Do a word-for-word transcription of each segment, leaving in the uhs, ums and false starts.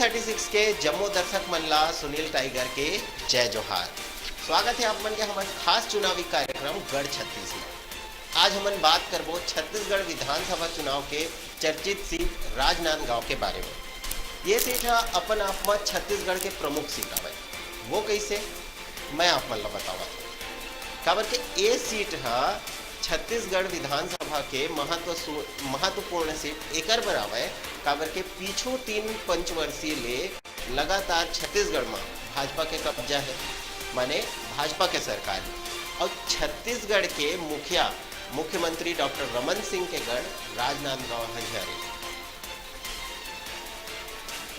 Thirty six के जम्मो दर्शक मन ला सुनील टाइगर के जय जोहार। स्वागत हे आप मन के हमर खास चुनावी कार्यक्रम गढ़ छत्तीस में। आज हमन बात करबो छत्तीसगढ़ विधानसभा चुनाव के चर्चित सीट राजनांदगांव के बारे में। ये सीट ह अपन आप म छत्तीसगढ़ के प्रमुख सीट आवय। वो कइसे, मैं आप मन ला बतावत हूँ। काबर के ए सीट ह छत्तीसगढ़ विधानसभा के महत्व सु-, महत्वपूर्ण सीट एकर बर आवय, काबर के पीछू तीन पंचवर्षीय ले लगातार छत्तीसगढ़ म भाजपा के कब्जा हे, माने भाजपा के सरकार हे। अउ छत्तीसगढ़ के मुखिया मुख्यमंत्री डॉक्टर रमन सिंह के गढ़ राजनांदगांव हरियाणा।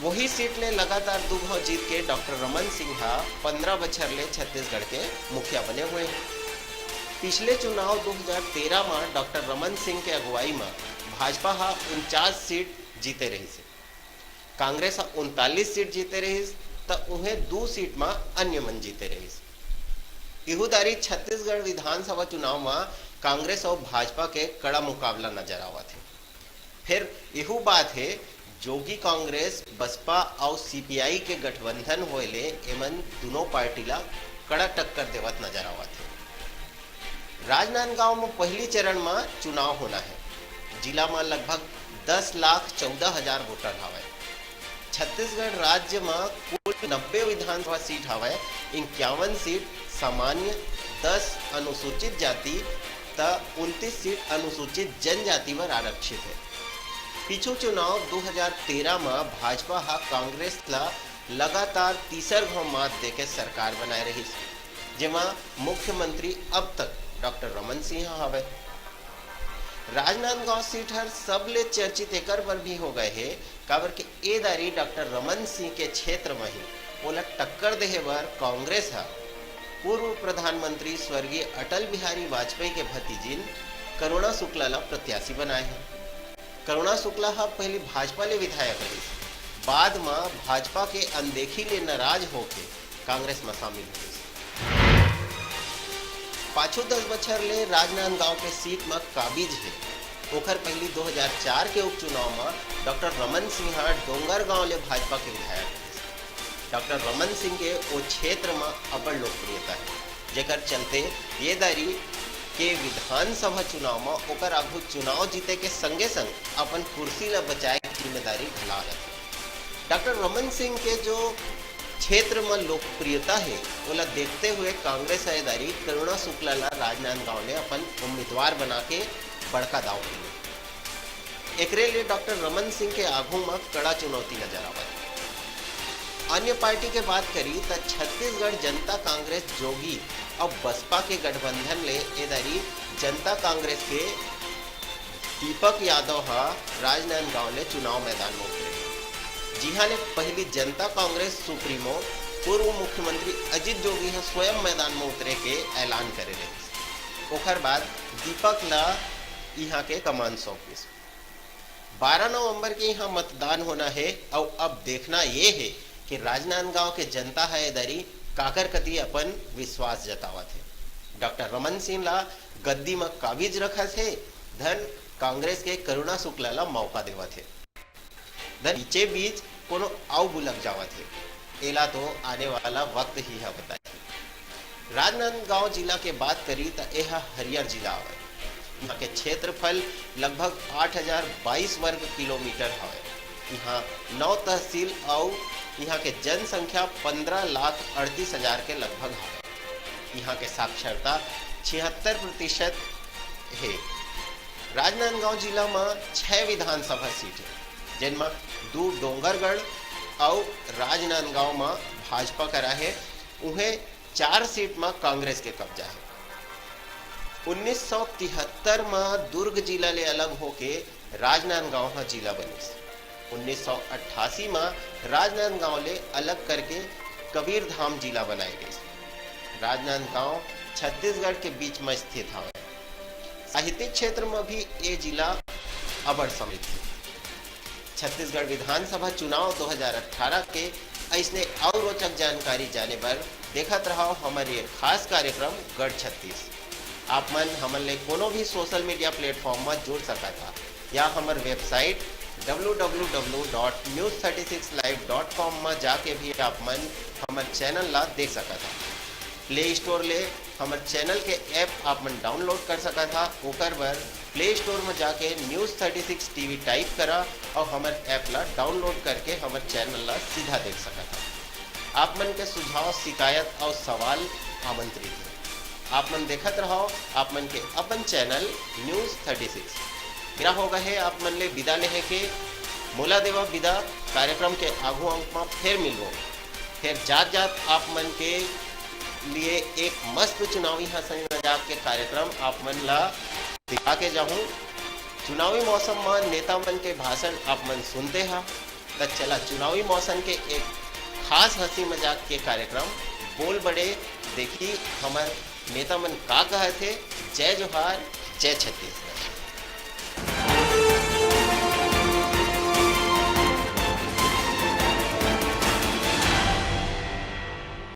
वही सीट ले लगातार दू घाव जीत के डॉक्टर रमन सिंह ह पंद्रह बछर ले छत्तीसगढ़ के मुखिया बने हुए हैं। पिछले चुनाव दो हज़ार तेरह म डॉक्टर रमन सिंह के अगुवाई म भाजपा ह उनचास सीट जीते रहिस हे, कांग्रेस ह उनतालीस सीट जीते रहिस, त उहें दू सीट म अन्य मन जीते रहिस। इहू दारी छत्तीसगढ़ विधानसभा चुनाव म कांग्रेस अउ भाजपा के कड़ा मुकाबला नजर आवत हे। फेर इहू बात हे, जोगी कांग्रेस, बसपा अउ सीपीआई के गठबंधन होए ले एमन दुनों पार्टी ला कड़ा टक्कर देवत नजर आवत हे। राजनांदगांव म पहिली चरण म चुनाव होना हे। जिला म लगभग दस लाख चौदह हजार वोटर हवय। छत्तीसगढ़ राज्य म कुल नब्बे विधानसभा सीट हवय, इक्यावन सीट सामान्य, दस अनुसूचित जाति, त उनतीस सीट अनुसूचित जनजाति बर आरक्षित हे। पिछू चुनाव दू हज़ार तेरह म भाजपा ह कांग्रेस ल लगातार तीसर घाव मात देके सरकार बनाए रहिस, जेमा मुख्यमंत्री अब तक डॉक्टर रमन सिंह हवय। राजनांदगांव सीट हर सबले चर्चित एकर बर भी हो गए हे, काबर के ए दारी डॉक्टर रमन सिंह के क्षेत्र म ही ओला टक्कर देहे बर कांग्रेस ह पूर्व प्रधानमंत्री स्वर्गीय अटल बिहारी वाजपेयी के भतीजिन करुणा शुक्ला ल प्रत्याशी बनाए हे। करुणा शुक्ला ह पहिली भाजपा ले विधायक रहिस, बाद म भाजपा के अनदेखी ले नाराज होके कांग्रेस म शामिल होइस। पाछू दस बछर ले राजनांदगांव के सीट म काबिज हे। ओखर पहिली दो हज़ार चार के उपचुनाव म डॉक्टर रमन सिंह ह डोंगरगांव ले भाजपा के विधायक रहिस। डॉक्टर रमन सिंह के ओ क्षेत्र म अब्बड़ लोकप्रियता हे, जेकर चलते ये दारी के विधानसभा चुनाव म ओकर आघू चुनाव जीते के संगे-संग अपन कुर्सी ल बचाए के जिम्मेदारी घला रथे। डॉक्टर रमन सिंह के जो क्षेत्र म लोकप्रियता हे, ओला देखते हुए कांग्रेस ह ए दारी करुणा शुक्ला ला राजनांदगांव ले अपन उम्मीदवार बना के बड़का दाव खेले। एकरे ले डॉक्टर रमन सिंह के आघू म कड़ा चुनौती नजर आवत हे। अन्य पार्टी के बात करी त छत्तीसगढ़ जनता कांग्रेस जोगी अउ बसपा के गठबंधन ले ए दारी जनता कांग्रेस के दीपक यादव ह राजनांदगांव ले चुनाव मैदान म उतरे हे, जिहां ले पहिली जनता कांग्रेस सुप्रीमो पूर्व मुख्यमंत्री अजीत जोगी ह स्वयं मैदान म उतरे के ऐलान करे रहिस। ओखर बाद दीपक ल इहां के कमान सौंपिस। बारह नवंबर के इहां मतदान होना हे अउ अब देखना ये हे कि राजनांदगांव के जनता ह ए दरी काकर कती अपन विश्वास जतावत हे। डॉक्टर रमन सिंह ला गद्दी म काबिज रखत हे, धन कांग्रेस के करुणा शुक्ला ला मौका देवत हे, धन बीचे बीच कोनो अउ बुलक जावत हे। एला तो आने वाला वक्त ही ह बताही। राजनांदगांव जिला के बात करी त एह हरियर जिला हवय। इहां के क्षेत्रफल लगभग आठ हजार बाईस वर्ग किलोमीटर हवय। इहां नौ तहसील अउ इहां के जनसंख्या पंद्रह लाख अड़तीस हजार के लगभग हवय। इहां के साक्षरता छिहत्तर प्रतिशत हे। राजनांदगांव जिला म छह विधानसभा सीट हे, जेन म दू डोंगरगढ़ अउ राजनांदगांव म भाजपा करा हे, उहें चार सीट म कांग्रेस के कब्जा हे। उन्नीस सौ तिहत्तर म दुर्ग जिला ले अलग होके राजनांदगांव ह जिला बनिस। उन्नीस सौ अट्ठासी म राजनांदगांव ले अलग करके कबीरधाम जिला बनाए गइस। राजनांदगांव छत्तीसगढ़ के बीच म स्थित हवय। साहित्यिक क्षेत्र म भी ए जिला अब्बड़ समृद्ध हे। छत्तीसगढ़ विधानसभा चुनाव दो हज़ार अठारह के अइसने अउ रोचक जानकारी जाने बर देखत रहव हमर ये खास कार्यक्रम गढ़ छत्तीस। आप मन हमन ले कोनो भी सोशल मीडिया प्लेटफॉर्म म जुड़ सकत हा या हमर website W W W dot news thirty six live dot com म जाके भी आप मन हमर चैनल ला देख सकत हव। प्ले स्टोर ले हमर चैनल के ऐप आप मन डाउनलोड कर सकत हव। ओकर बर प्ले स्टोर म जाके news thirty six TV type करा और हमर ऐप ला डाउनलोड करके हमर चैनल ला सीधा देख सकत हव। आप मन के सुझाव, शिकायत और सवाल आमंत्रित हे। आप मन देखत रहव आप मन के अपन चैनल न्यूज़ थर्टी सिक्स। मेरा हो गए हे आप मन ले विदा लेहे के। मोला देवा विदा, कार्यक्रम के आगू अंक म फेर मिलबो। फेर जात जात आप मन के लिए एक मस्त चुनावी हंसी मजाक के कार्यक्रम आप मन ला दिखा के जाहूं। चुनावी मौसम म नेता मन के भाषण आप मन सुनते हा, त चला चुनावी मौसम के एक खास हंसी मजाक के कार्यक्रम बोल बड़े, देखी हमर नेता मन का कहत हे। जय जोहार, जय छत्तीसगढ़।